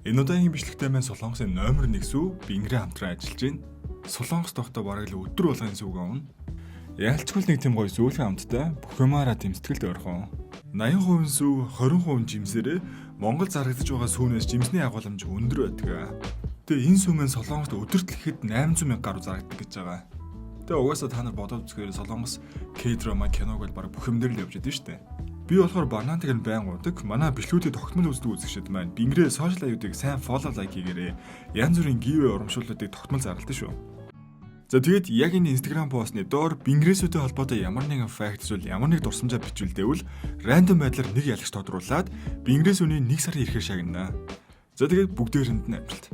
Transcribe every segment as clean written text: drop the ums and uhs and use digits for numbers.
Энэ удаагийн бичлэгтээ маань Солонгосын номер 1 сүү Бингэрээ хамтран ажиллаж байна. Солонгос тогтоо бараг л өдөр болгон сүүг авна. Яалчгүй л нэг тийм гоё сүүлхэн амттай бүх юмараа тийм сэтгэлд ойрхон. 80% сүү, 20% жимсээрээ Монгол зарагдаж байгаа сүүнээс жимсний агуулмж өндөр байдаг. Тэгээ энэ сүү маань Солонгост өдөрт л ихэд 800 мянга гаруй зарагддаг гэж байгаа. Тэгээ угаасаа та нар бодоод үзэхээр Солонгос K-drama киног бол бараг бүх юм дээр л явж идэв шүү дээ. Би болохоор банантыг нь байн уудаг. Манай бичлүүдийн тогтмол үздэг үзэгчид маань Бингэрээ social аюудыг сайн follow like хийгээрэй. Янз бүрийн giveaway урамшууллуудыг тогтмол зарладаг шүү. За, тэгээд яг энэ Instagram постны доор Бингэрээсүүдтэй холбоотой ямар нэгэн fact эсвэл ямар нэг дурсамжаа бичүүлдээвэл random байдлаар нэг ялагч тодруулаад Бингэрээс үний 1 сарын ирэхээр шагнана. За, тэгээд бүгдээрэнд нь амжилт.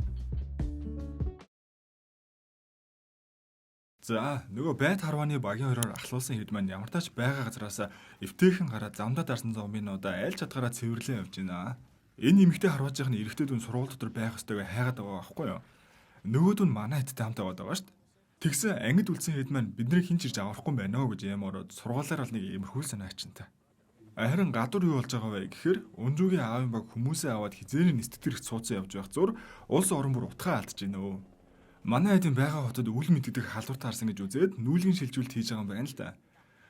За, нөгөө байт харвааны багийн хоёроор ахлуулсан хэд маань ямар тач байгаа газараас эвтэйхэн гараад замдаа дарсан зомбинуудаа аль чадгаараа цэвэрлэн явж байна. Энэ эмэгтэй харваажийнх нь эрэгтэй дүн сургууль дотор байх ёстойг хайгаад байгаа байхгүй юу? Нөгөө дүн манай хэдтэй хамт яваад байгаа шүү дээ. Тэгсэн ангид үлдсэн хэд маань биднийг хэн ч ирж аврахгүй юм байна оо гэж юм ороод сургуулаар бол нэг иймэрхүү санаачтай. Харин гадуур юу болж байгаа вэ гэхээр Өнжүүгийн аавын баг хүмүүсээ аваад хизээний нисдэг дээрх суудсан явж байх зур улс орон бүр утгаа алдаж байна өө. Манай хэдийн байгаа хотод үл мэддэг халдвар таарсан гэж үзээд нүүлгэн шилжүүлэлт хийж байгаа юм байна л да.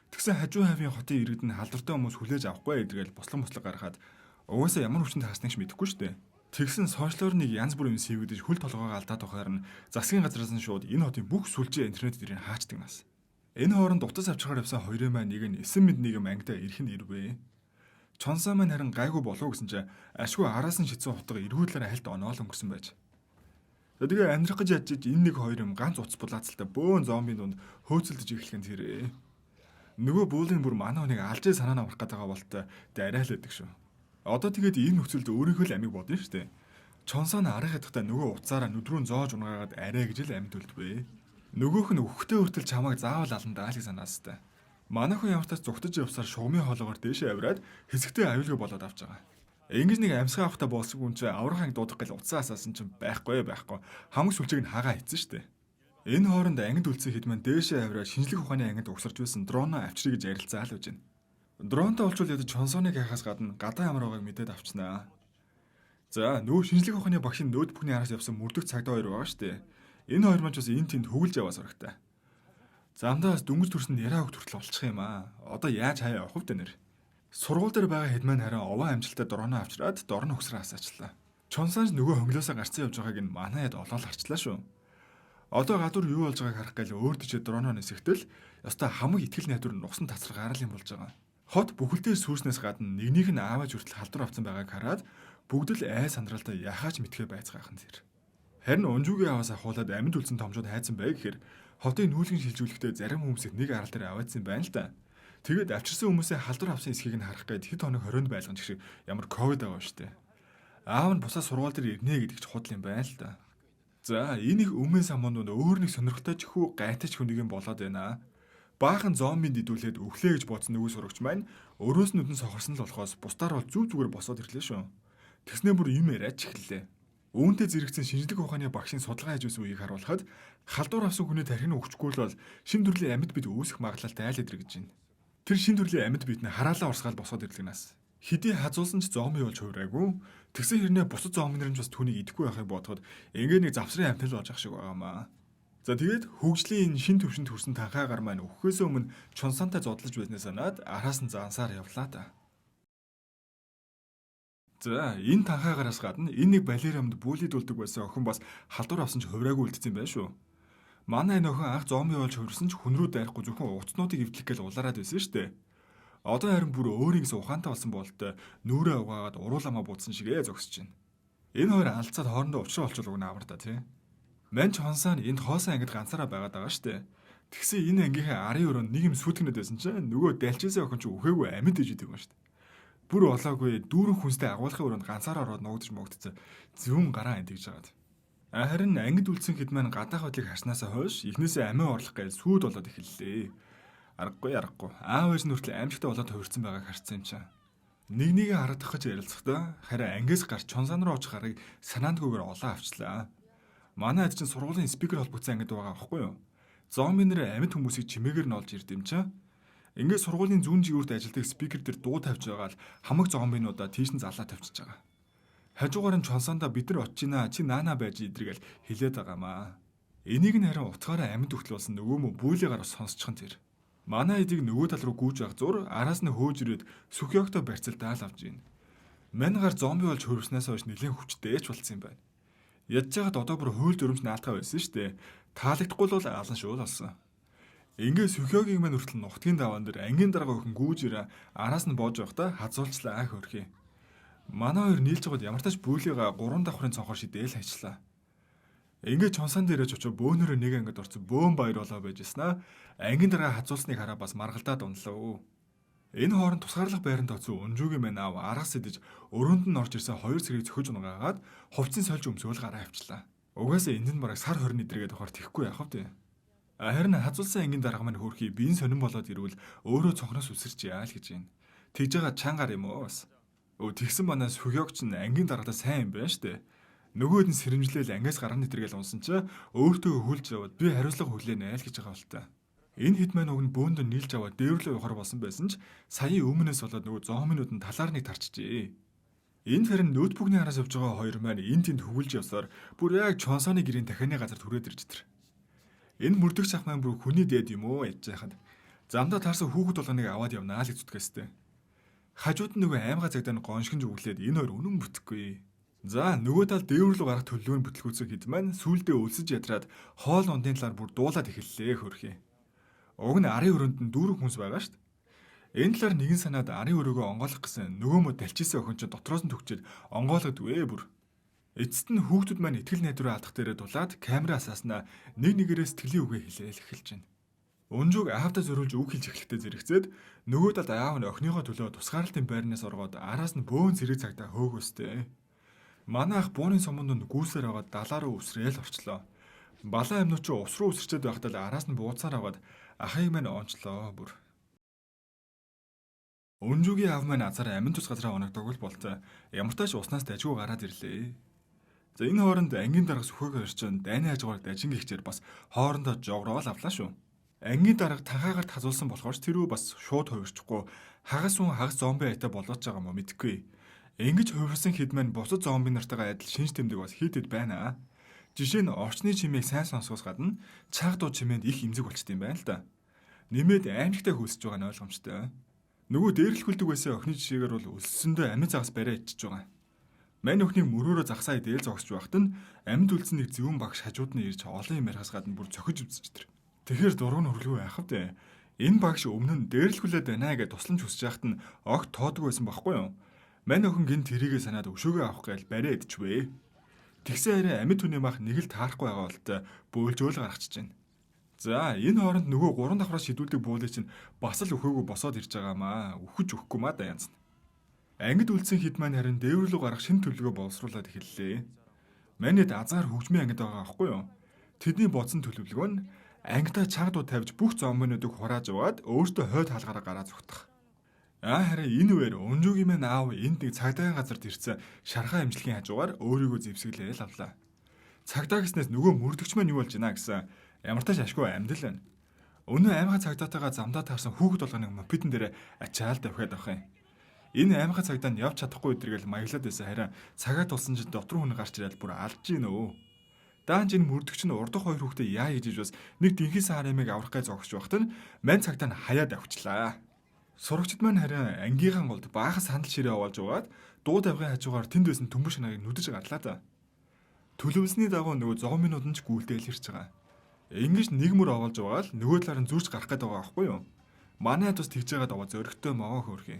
Тэгсэн хажуу хавийн хотын иргэд нь халдвартай хүмүүс хүлээж авахгүй эдгээл бослон бослог гаргахад угаасаа ямар хүчинд таарсныг ч мэдэхгүй шүү дээ. Тэгсэн сошиалор нэг янз бүрийн юм сэвгдэж хөл толгойгоо алдаад байхаар нь засгийн газраас нь шууд энэ хотын бүх сүлжээ интернет дээр нь хаачдаг нас. Энэ хооронд утас авчрахаар явсан хоёрын маань нэг нь эсэн мэд нэг юм ангидаа ирэх нь ирвэ. Чонсоо маань харин гайгүй болов гэсэн чинь ашгүй араас нь шидсэн утга эргүүдлээр хальт оноол өнгөрсөн байж. За, тэгээ амьдрах гэж ядж энэ нэг хоёр юм ганц утас булаацалтай бөөн зомбийн дунд хөөцөлдөж эхлэх нь тэрэ. Нөгөө буулын бүр манай хүнийг алжээ санаа нь аврах гэдэг байгаа болтой арай л байдаг шүү. Одоо тэгээд энэ нөхцөлд өөрийнхөө л амийг бодно шүү дээ. Чонсоо нь арга ядахтаа нөгөө утсаараа нүдрүүн зоож унгаагаад арай гэж л амьд төлдвэ. Нөгөөх нь өгөхдөө хүртэл чамайг заавал алан даа л гэж санаастай. Манай хүн ямар тач зүгтэж явсаар шугамын хоолоогоор дээшээ авираад хэсэгтээ аюулгүй болоод авч байгаа. Ингэж нэг амьсгаа авахтаа болсон хүн чинь аврах анги дуудах гал утсаа асаасан чинь байхгүй байхгүй. Хамаг сүлжээг нь хагаа хийцэн штэ. Энэ хооронд ангид үлдсэн хэд маань дээшээ авираад шинжлэх ухааны ангид угсарч байсан дроноо авчрыг гэж ярилцаа л байж байна. Дронтой олчвол ядаж Чонсоныг хайхаас гадна гадаа ямар байгааг мэдээд авчнаа. За, нөгөө шинжлэх ухааны багшийн ноутбукны араас явсан мөрдөх цагдаа хоёр байгаа штэ. Энэ хоёр маань ч бас энэ тэнд хөвлөж яваа сурагтай. Замдаа бас дөнгөж төрсөн нэраа хөх хүртэл олчих юм аа. Одоо яаж хаяа явах вэ нэр? Сургууль дээр байгаа хэд маань харин овоо амжилттай дроноо авчраад дорн өгсрөө асаачлаа. Чонсанж нөгөө хөнглөөсөө гарцсан явж байгааг нь манай хэд олоол харчлаа шүү. Одоо гадуур юу болж байгааг харах гээл өөр тийшээ дроноо нисэхтэл ёстой хамаг итгэл найдвар нугсан тасрах гарал юм болж байгаа. Хот бүхэлдээ сүүснээс гадна нэгнийх нь ааваж хүртэл халдвар авсан байгааг хараад бүгд л ай сандралтай яхаач мэдхээ байцгаах нь тэр. Харин Унжүүгийн аваас ахуулаад амьд үлдсэн томчууд хайцсан бай гэхээр хотын нүүлгэн шилжүүлэхдээ зарим хүмүүсийг нэг арал дээр аваадсан байна л да. Тэгээд авчирсан хүмүүсээ халдвар авсан эсхийг нь харах гээд хэд хоног хорионд байлган шиг ямар ковид байгаа шүү дээ. Аав нь бусаа сургууль дээр ирнэ гэдэг ч худал юм байна л да. За, энэ их өмнө самуун дунд өөр нэг сонирхолтой ч хүү гайтай ч хүн нэг юм болоод байна. Баахан зомбинд идүүлээд өглөө гэж бодсон нөгөө сурагч маань өрөөс нүдэн сохорсон л болохоос бусдаар бол зүв зүгээр босоод ирлээ шүү. Тэгснээ бүр юм яриад ч эхэллээ. Үүнтэй зэрэгцэн шинжлэх ухааны багшийн судалгаа хийж байсан үеийг харуулхад халдвар авсан хүний тархины өгчгүй л бол шин төрлийн амьд бид үүсэх магадлалтай айл эдэр гэж байна. Тэр шин төрлийн амьд бид нь хараалаа урсгаал босоод ирлэг нас. Хэдий хазуулсан ч зомби болж хувираагүй. Тэгсэн хэрнээ бусад зомби нар нь ч бас түүнийг идэхгүй байхыг бодоход ингээ нэг завсрын амьтал болж ах шиг байгаамаа. За, тэгээд хөгжлийн энэ шин төвшөнд хүрсэн танхаа гар маань өгөхөөс өмнө чунсантай зодлож байснаа санаад араас нь зансаар явлаа та. За, энэ танхаа гараас гадна энэ нэг балерамд бүүлийдүүлдэг байсан охин бас халдвар авсан ч хувираагүй үлдсэн юм байна шүү. Манай энэ охин анх зомби болж хувирсан ч хүн рүү дайрахгүй зөвхөн утаснуудыг эвдлэх гээл улаарад байсан шүү дээ. Одоо харин бүр өөрийн гэсэн ухаантай болсон бололтой нүрээ угаагаад урууламаа будсан шигээ зогсож байна. Энэ хоёр алдцаад хоорондоо учраа олчвол уг нь амар та тий. Манч хонсаа нь энд хоосон ангид ганцаараа байгаад байгаа шүү дээ. Тэгсэн энэ ангийнхаа арын өрөөнд нэг юм сүйтгэнэд байсан чинь нөгөө далчээсээ охин чи үхээгүй амьд иж идэг юм шүү дээ. Бүр болоогүй дүүрэн хүнстэй агуулгын өрөөнд ганцаараа ороод нуугдж мөгдсөн. Зүүн гараа энтгэж байгаад. Харин ангид үлдсэн хэд маань гадаах байдлыг харснаасаа хойш эхнээсээ амиа орлох гээл сүйд болоод эхэллээ. Аргагүй аргагүй. Аав ээж нь хүртэл аимшигтай болоод хувирсан байгааг харсан юм чинь. Нэг нэгэ харагдах гэж ярилцахдаа харин ангиас гарч чонсан руу очих аргыг санаандгүйгээр олоо авчлаа. Манай хэд чинь сургуулийн спикер холбогдсон ангид байгаа байхгүй юу? Зомби нэр амьд хүмүүсийг чимээгээр нь олж ирд юм чинь. Ингээд сургуулийн зүүн жигүүрт ажилладаг спикер дээр дуу тавьж байгаа л хамаг зомбинуудаа тийш нь залаа тавьчихж байгаа. Хажуугаар нь Чонсондоо бид нар очиж гинэ чи наана байж идргээл хилээд байгаамаа. Энийг нь харин утгаараа амьд хүртэл болсон нөгөө мө бүүлигаар бас сонсчихон тэр. Манай эдийг нөгөө тал руу гүйж явах зур араас нь хөөж ирээд Сүхьёгтой барьцалдаал авч гин. Мангар зомби болж хөрвснээс хойш нэлээд хүчтэй ч болцсон юм байна. Ядж байгаад одоо бүр хууль дүрмж наалтгаа байсан шүү дээ. Таалагдахгүй бол алан шуул болсон. Ингээ Сүхьёгийн маань хүртэл нутгийн даваан дээр ангийн дарга өхөн гүйж ирээ араас нь боож явахдаа хазуулчлаа хөрхий. Манай хоёр нийлж байгаад ямар тач бүүлига 3 давхрын цонхоор шидээл хайчлаа. Ингээ Чонсон дээрээ ч очив бөөнөрөө нэг ангид орсон бөөн баяр болоо байж яснаа. Ангийн дарга хазуулсныг хараа бас маргалдаад унлаа. Энэ хооронд тусгаарлах байранд оцсон Өнжүүгийн мэн аав аргас идэж өрөөнд нь орж ирсэн хоёр цэргийг цохиж унгаагаад хувцсыг сольж өмсөөл гараа авчлаа. Угаасаа энд нь бараг сар 20 нэдрэгээд явахаар тэхгүй яах вэ? Харин хазуулсан ангийн дарга маань хөөрхий биеийн сонин болоод ирвэл өөрөө цонхноос үсэрч яа л гэж байна. Тэгж байгаа чангаар юм уу бас. Өө тэгсэн манаа Сүхьёг чинь ангийн даргадаа сайн юм байна штэ. Нөгөөд нь сэрэмжлээл ангиас гарan нэтэргээл унсан чи өөртөө хөлж яваад би хариуцлага хүлээнэ л гэж байгаа болтой. Энэ хэд маань уг нь бөөндө нийлж аваад дээвэрлээ явахар болсон байсан ч саяын өмнөөс болоод нөгөө зомбинууд нь талаар нэг тарчжээ. Энд харин ноутбукны араас явж байгаа хоёр маань энд тэнд хөвлөж явсаар бүр яг Чонсоны гэрийн дахианы газар түрээд ирж тэр. Энэ мөрдөгч ах маань бүр хүний дээд юм уу яж яхад. Замдаа таарсан хүүхэд болгоныг аваад явнаа л гэж зүтгээстэй. Хажууд нь нөгөө аймга цагдаа нь гоншгинж өглөөд энэ хоёр үнэн бүтэхгүй. За нөгөө тал дээвэр рүү гарах төлөвлөгөө нь бүтлгүүцэн хэд маань сүүлдээ өлсөж ядраад хоол ундын талаар бүр дуулаад эхэллээ хөрхий. Уг нь арын өрөөнд нь дүүрэн хүнс байгаа шүү дээ. Энэ талаар нэгэн санаад арын өрөөгөө онгойлгох гэсэн нөгөө мө далчилсан охин чинь дотроос нь төгчээд онгойлгодгүй бүр. Эцэст нь хүүхдүүд маань итгэл найдвараа алдах дээрээ дулаад камера асааснаа нэг нэгээрээ сэтгэлийн үгээ хэлээл эхэлж байна. Өнжүүг аавдаа зориулж үг хэлж эхлэхдээ зэрэгцээд нөгөө талд аав нь охиныхоо төлөө тусгаарлалтын байрнаас оргоод араас нь бөөн цэрэг цагтаа хөөгөөстэй. Манай ах бууны суманд нь гүйсээр аваад далаа руу үсрээл орчлоо. Балаа амьнуу чи ус руу үсэрчээд байхдаа л араас нь бууцаар аваад ахыг маань онцлоо бүр. Өнжүүгийн аав маань азар амин тус газраа оногдог л болтой. Ямар тааш уснаас дажгүй гараад ирлээ. За энэ хооронд ангийн дарга Сүхэг хоёр чинь дайны хажуугаар дажин гихчээр бас хоорондоо жогроол авлаа шүү. Ангийн дарга танхаагаар тазуулсан болохоор ч тэрүү бас шууд хувирчихгүй хагас хүн хагас зомби айтай болоод байгаа юм уу мэдэхгүй. Ингэж хувирсан хэд маань бусад зомби нартайгаа адил шинж тэмдэг бас хит хэд байна. Жишээ нь орчны чимээг сайн сонсохоос гадна чаг дуу чимээнд их эмзэг болчт юм байна л да. Нэмээд аимшигтай хөлсөж байгаа нь ойлгомжтой. Нөгөө дээрлэхүүлдэг байсан охины жишээгээр бол өлссөндөө амьд загас бариа ичж байгаа. Мань охиныг мөрөөрөө загсаа идээл зогсож байхад нь амьд үлдсэн нэг зөвүүн багш хажууд нь ирж олон юм ярихаас гадна бүр цохиж үзэж тэр. Тэгэхээр дург нь хөрлгүй яах вэ? Энэ багш өмнө нь дээрлэхүүлээд байна гэж тусламж хүсэж байхад нь огт тоодгүй байсан байхгүй юу? Мань охин гинт тэрийгэ санаад өшөөгөө авах гээл бариа идчихвэ. Тэгсэн харин амьд хүний мах нэг л таарахгүй байгаа болтой бөөлжөөл гаргачих чинь. За энэ хооронд нөгөө 3 давхраас шидүүлдэг буулыг чинь бас л өхөөгүй босоод ирж байгаамаа. Үхэж өгөхгүй маа да янз. Ангид үлдсэн хэд маань харин дээвэр рүү гарах шинэ төлөвлөгөө боловсруулад эхэллээ. Манайд азар хөгжмийн ангид байгаа аахгүй юу? Тэдний бодсон төлөвлөгөө нь ангидаа чагдуу тавьж бүх зомбинуудыг хурааж яваад өөртөө хойд хаалгаараа гараа зүгтах. Харин энэ үеэр Өнжүүгийн маань аав энд нэг цагдаагийн газарт ирсэн шархаа имжлэгийн хажуугаар өөрийгөө зэвсэглээл авлаа. Цагдаа гэснээс нөгөө мөрдөгч маань юу болж байна гэсэн ямар тааш ашгүй амьд л байна. Өнөө аймхай цагдаатайгаа замдаа таарсан хүүхэд болгоныг мопедэн дээр ачаал давхиад авах юм. Энэ аймхай цагдаа нь явж чадахгүй өдргээл маяглаад байсан харин цагаа тулсан чинь дотор хүн гарч ирээд бүр алж гин өө. Даанч энэ мөрдөгч нь урдах хоёр хүүхдээ яа хийж бас нэг дэнхий сар ямыг аврах гэж зогсож байхад нь мань цагдаа нь хаяад авчлаа. Сурагчид маань харин ангийнхаа голд баахан сандал ширээ овоолж угаад дуу тавгын хажуугаар тэнд байсан төмөр шинагийг нүдэж гарлаа да. Төлөвлөсний дагуу нөгөө зомбинууд нь ч гүйлдээл ирж байгаа. Ингэж нэг мөр овоолж угаал нөгөө талаар нь зүрч гарах гээд байгаа байхгүй юу? Манай тус тэгж байгаа даваа зөрөгтэй моо хөөрхий.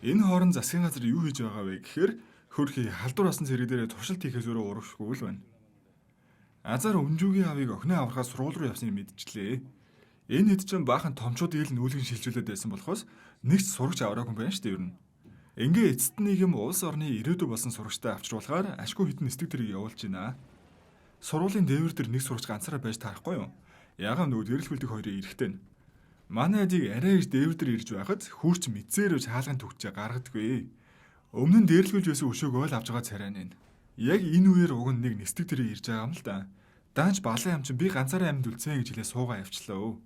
Энэ хооронд засгийн газар юу хийж байгаа вэ гэхээр хөөрхий халдвар басан цэрэг дээрээ туршилт хийхээс өөрөө урамшгүй л байна. Азар Өнжүүгийн аавыг охиноо аврахаас сургууль руу явсныг мэдчихлээ. Энэ хэд ч баахан томчууд ил нүүлгэн шилжүүлээд байсан болохоос нэг ч сурагч авраагүй юм байна шүү дээ ер нь. Ингээ эцэст нэг юм улс орны ирээдүй болсон сурагчтай авчруулахаар ашгүй хитэн нисдэг тэрийг явуулж байна. Сургуулийн дээвэр дээр нэг сурагч ганцаараа байж таарахгүй юу? Ягаан нөгөө дээрлэхүүлдэг хоёрын эрэхтэй нь. Манай эдийг арай гэж дээвэр дээр ирж байхад хүүрч мэдсээр хаалган түгчээ гаргадаггүй. Өмнө нь дээрлэхүүлж байсан өшөөгөө л авч байгаа царай нэ. Яг энэ үеэр уг нь нэг нисдэг тэрийг ирж байгаа юм л да. Даанч балан юм чинь би ганцаараа амьд үлдсэн гэж хэлээ суугаа явчлаа.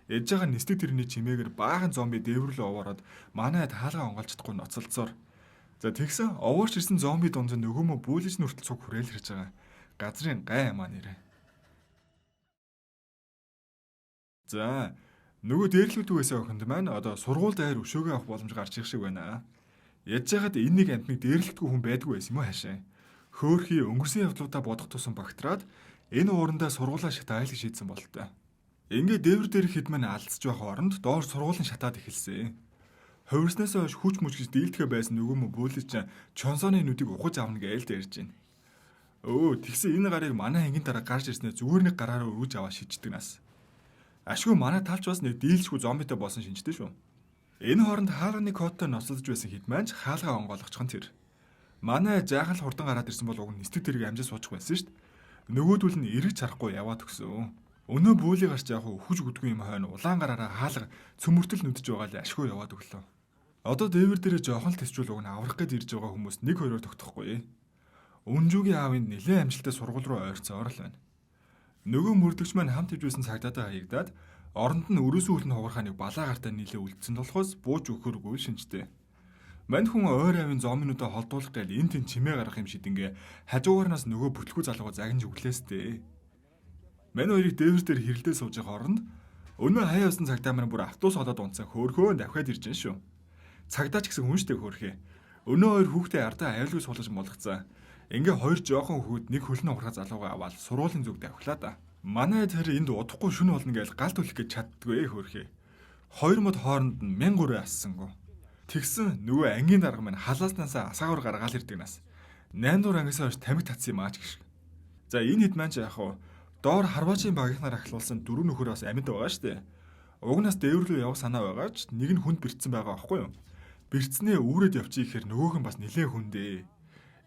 Ээж байгаа нисдэг тэрний чимээгээр баахан зомби дээвэр рүү овоороод манай хаалгаа онгойлж чадахгүй ноцолцоор. За тэгсэн овоорч ирсэн зомби дунд нөгөөмөө бүүлж нүртэл цуг хүрээл хэрж байгаа. Газрын гай амаа нэрэ. За нөгөө дээрлэгдүү байсан охинд маань одоо сургуульд аяар өшөөгөө авах боломж гарч ирэх шиг байна. Ядж байхад энэ нэг амтныг дээрлэхдэггүй хүн байдгүй байсан юм уу хаашаа. Хөөхий өнгөрсөн явдлуудаа бодох тусам багтраад энэ уурандаа сургуулаа шатаал гэж шийдсэн бололтой. Ингээд дээвэр дээрх хэд маань алдсаж байх оронд доор сургуулийн шатаад эхэлсэн. Хувирснаас хойш хүч мүч гэж дийлдэхэ байсан нөгөө мө бөөлөж Чонсоны нүдийг ухаж авна гэж ярьж байна. Өө тэгсэн энэ гарыг манай ангийн дараа гарч ирснээр зүгээр нэг гараараа өргөж аваа шиддэг нас. Ашгүй манай талч бас нэг дийлшгүй зомбитой болсон шинжтэй шүү. Энэ хооронд хаалганы кодтой ноцлож байсан хэд маань ч хаалгаа онгойлгочих нь тэр. Манай жаахан л хурдан гараад ирсэн бол уг нь нисдэг тэрэг амжаа суучих байсан шүү дээ. Нөгөөдөл нь эргэж харахгүй яваад өгсөн. Өнөө бөөлий гарч явах өхөж өгдгүй юм хойно улаан гараараа хаалга цөмөртөл нүдэж байгаа л ашгүй яваад өглөө. Одоо дээвэр дээрээ жоохон л тэсчүүл уг нь аврах гэж ирж байгаа хүмүүс нэг хоёроор тогтохгүй. Үнжүүгийн аавынд нэлээд амжилттай сургууль руу ойрцоор л байна. Нөгөө мөрдөгч маань хамт ивжсэн цагдаатай хаягдаад оронд нь өрөөсөө хүлэн хуврахаа нэг балаа гартаа нийлээ үлдсэн болохоос бууж өгөхөргүй шинжтэй. Мань хүн ойр авийн зоминуудаа холдуулах гээл эн тэн чимээ гаргах юм шидэнгээ хажуугаарнаас нөгөө бүтлгүй залууга загнаж өглөөстэй. Мань хоёрыг дээвэр дээр хэрэлдээ сууж байгаа хооронд өнөө хаяа усан цагдаа маань бүр автобус олоод унтсан хөөрхөө давхиад ирж гин шүү. Цагдаа ч гэсэн хүн штэ хөөрхөө. Өнөө хоёр хүүхдээ ардаа аюулгүй суулгаж молгоцсон. Ингээ хоёр жоохон хүүхэд нэг хөлн ухраа залуугаа аваад сургуулийн зүг давхлаа да. Манай тэр энд удахгүй шүн болно гэж гал түлх гэж чаддгүй хөөрхөө. Хоёр мод хооронд нь 1000 ассангүй. Тэгсэн нөгөө ангийн дарга маань халааснасаа асаагаар гаргаал ирдэг нас. 8 дугаар ангиас хойш тамхи татсан юм аач гэх. За энэ хэд маань ч яах вэ? Доор харваачийн багийнхнаар ахлуулсан дөрөв нөхөр бас амьд байгаа штэ. Угнаас дээвэр рүү явах санаа байгаа ч нэг нь хүнд бэртсэн байгаа аахгүй юу? Бэртснээ үүрээд явчих гэхээр нөгөөх нь бас нилээ хүндээ.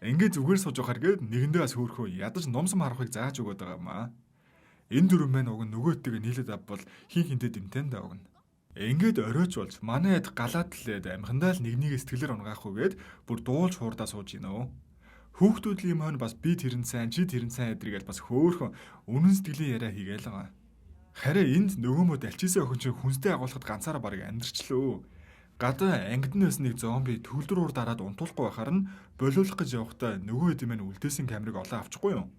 Ингээ зүгээр сууж байхаар гээд нэгэндээ бас хөөрхөө ядаж нумсам харахыг зааж өгöd байгаа юм аа. Энэ дөрөв маань уг нь нөгөөтэйгээ нийлээд авбал хин хинтээ дэмтэн даа уг нь. Ингээд оройч болж манай хэд галаад лээд амхандаа л нэг нэгэ сэтгэлээр унгаахгүй гээд бүр дуулж хуурдаа сууж гинөө. Хүүхдүүд л юм хойно бас би тэрэн сайн чи тэрэн сайн эдргээл бас хөөхөн үнэн сэтгэлийн яриа хийгээл байгаа. Харин энд нөгөө мөд алчижсэн охин чинь хүнстэй агуулхад ганцаараа барыг амьдрчлөө. Гадаа ангид нь байсан нэг зомби төгөлдөр уур дараад унтуулахгүй байхаар нь болиулах гэж явахдаа нөгөө хэд юм үлдээсэн камерыг олоо авчихгүй юу?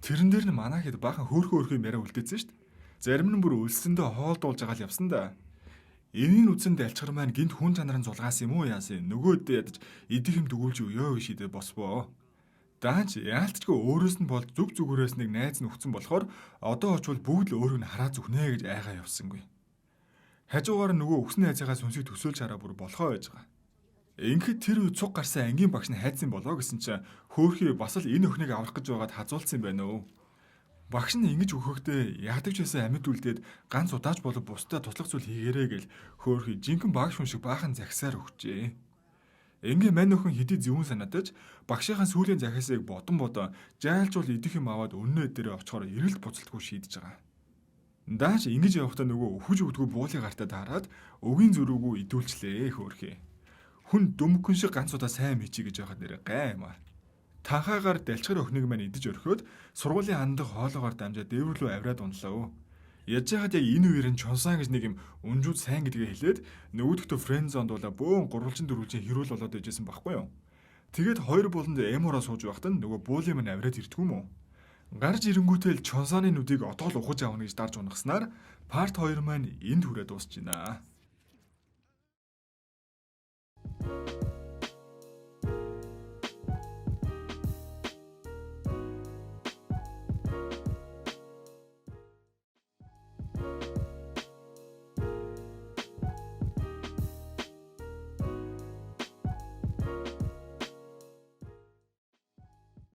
Тэрэн дээр нь манай хэд баахан хөөхөн хөөхөн юм яриа үлдээсэн шүү дээ. Зарим нь бүр өлсөндөө хоолдуулж байгаа л явсан да. Энийг үзэн далчгар маань гинт хүн чанарын зулгаас юм уу яасан нөгөөдөө ядаж идэх юм дгүүлж өгөө гэж шийдээ босбоо. Даанч яалтчгүй өөрөөс нь болж зүг зүгээрээс нэг найз нь өгцөн болохоор одоо очвол бүгд л өөрөг нь хараа зүхнэ гэж айгаа явсангүй. Хажуугаар нөгөө өгсөн найзынхаа сүнсийг төсөөлж хараа бүр болохоо байж байгаа. Ингээд тэр үе цуг гарсан ангийн багш нь хайцсан болоо гэсэн чинь хөөхий бас л энэ охиныг аврах гэж байгаад хазуулсан юм байна өө. Багш нь ингэж өгөхөхдөө яадаг ч байсан амьд үлдээд ганц удааж болов бусдад туслах зүйл хийгэрээ гэл хөөхий жинхэнэ багш хүн шиг баахан захисаар өгчээ. Ингээ мань охин хэдий зөвүүн санаатай ч багшийнхаа сүүлийн захиасыг бодон бодон жайлжуул идэх юм аваад өннөө дээрээ очихоор эрэлт буцалтгүй шийдэж байгаа. Дааш ингэж явахдаа нөгөө өхөж өгдгөө буулын гартаа таарад өгийн зөрүүгүү идүүлчлээ хөөрхий. Хүн дүмхэн шиг ганц удаа сайн мичий гэж байхад нэрэ гай юм аа. Танхаагаар далчгар охиныг маань идэж орхиод сургуулийн хандах хоолоогоор дамжаад дээвэр рүү авираад унлаа. Ядж байхад яг энэ үеэр нь Чонсан гэж нэг юм үнжүүд сайн гэдгээ хэлээд нөгөөдөгтөө friend zone дуулаа бөөн гурвалжин дөрвөлжин хэрүүл болоод ижсэн байхгүй юу. Тэгээд хоёр буланд эмороо сууж байхад нь нөгөө буулийн маань авираад ирдгүү юм уу? Гарч ирэнгүүтэл Чонсаны нүдийг отоол ухаж авна гэж дарж унагаснаар part 2 маань энд хүрээ дуусч байна.